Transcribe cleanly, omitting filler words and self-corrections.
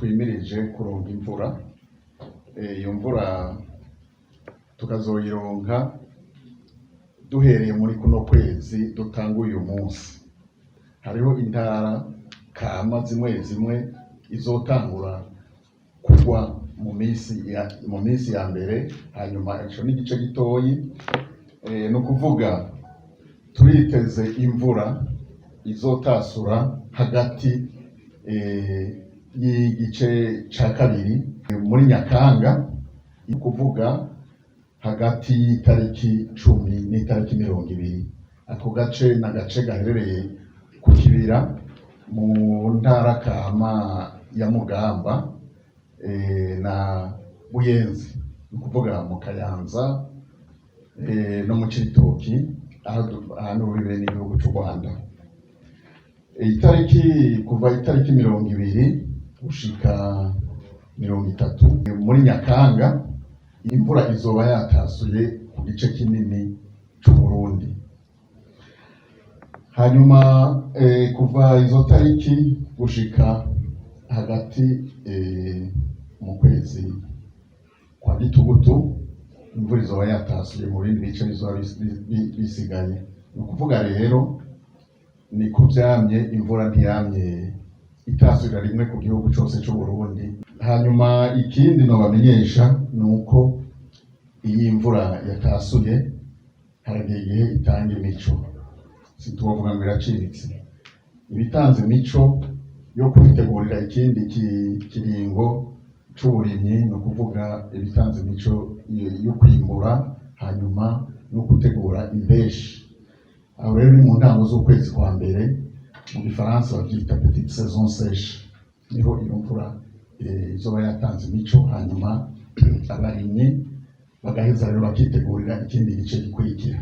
twimirije kuronka imvura. Iyo mvura tukazoyironka duhereye muri kuno kwezi dutanguye uyu munsi. Hariho intara kama zimwe zimwe izotangura kugwa mu minsi ya mbere, hanyuma ico n'igice gitoyi. Ni ukuvuga turiteze imvura izotasura hagati y'igice ca kabiri muri Nyakanga, ni ukuvuga hagati y'itariki 10 n'itariki 20. Ako gace ni agace gaherereye ku Kibira mu ntara kama ya Mugamba na Buyenzi, ni ukuvuga mu Kayanza no mu Cibitoki, aho ahantu urubibe n'igihugu c'u Rwanda. Itariki, kuva itariki 20 gushika 30 muri Nyakanga, imvura izoba yatasuye ku gice kinini c'Uburundi. Hanyuma kuva izo tariki gushika hagati mu kwezi kwa Gitugutu, imvura izoba yatasuye mu bindi bice bizoba bisigaye. Ni ukuvuga rero niko vyamye, imvura ntiyamye itasubira rimwe ku gihugu cose c'Uburundi. Hanyuma ikindi nobamenyesha ni uko iyo imvura yatasuye haragera igihe itanga imico, situwovuga ngo iracitse, ibitanze imico yo kwitegurira ikindi kiringo c'uburimyi, ni ukuvuga ibitanze imico yo kwimbura, hanyuma no gutegura impeshi. Aho rero ni mu ntango z'ukwezi kwa mbere, mu gifaransa bavyita petite saison sèche, niho iyo mvura izoba yatanze imico, hanyuma abarimyi bagaheza rero bakitegurira ikindi gice gikurikira.